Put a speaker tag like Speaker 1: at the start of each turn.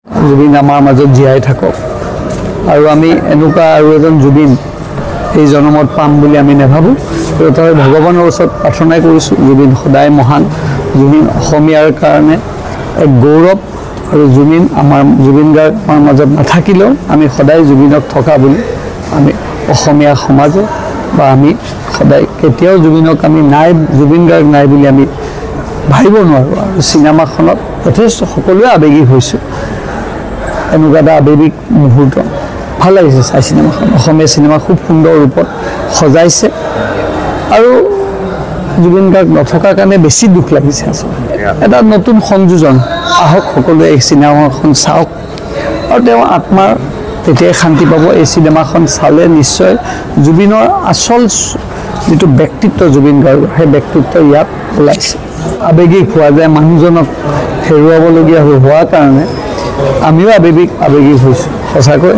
Speaker 1: জুবিন আমাৰ মাজত জীয়াই থাকক আৰু আমি এনেকুৱা আৰু এজন জুবিন এই জনমত পাম বুলি আমি নাভাবোঁ। তথাপি ভগৱানৰ ওচৰত প্ৰাৰ্থনাই কৰিছোঁ, জুবিন সদায় মহান, জুবিন অসমীয়াৰ কাৰণে এক গৌৰৱ আৰু জুবিন আমাৰ, জুবিন গাৰ্গ আমাৰ মাজত নাথাকিলেও আমি সদায় জুবিনক থকা বুলি আমি অসমীয়া সমাজে বা আমি সদায় কেতিয়াও জুবিনক আমি নাই, জুবিন গাৰ্গ নাই বুলি আমি ভাবিব নোৱাৰোঁ। আৰু চিনেমাখনত যথেষ্ট সকলোৱে আৱেগিক হৈছোঁ, এনেকুৱা এটা আৱেগিক মুহূৰ্ত। ভাল লাগিছে চাই চিনেমাখন। অসমীয়া চিনেমা খুব সুন্দৰ ৰূপত সজাইছে আৰু জুবিন গাৰ্গ নথকাৰ কাৰণে বেছি দুখ লাগিছে আচলতে। এটা নতুন সংযোজন আহক, সকলোৱে এই চিনেমাখন চাওক আৰু তেওঁৰ আত্মাৰ তেতিয়াই শান্তি পাব। এই চিনেমাখন চালে নিশ্চয় জুবিনৰ আচল যিটো ব্যক্তিত্ব জুবিন গাৰ্গৰ, সেই ব্যক্তিত্ব ইয়াত ওলাইছে। আৱেগিক হোৱা যায়, মানুহজনক হেৰুৱাবলগীয়া হোৱাৰ কাৰণে আমিও আৱেগিক হৈছোঁ সঁচাকৈ।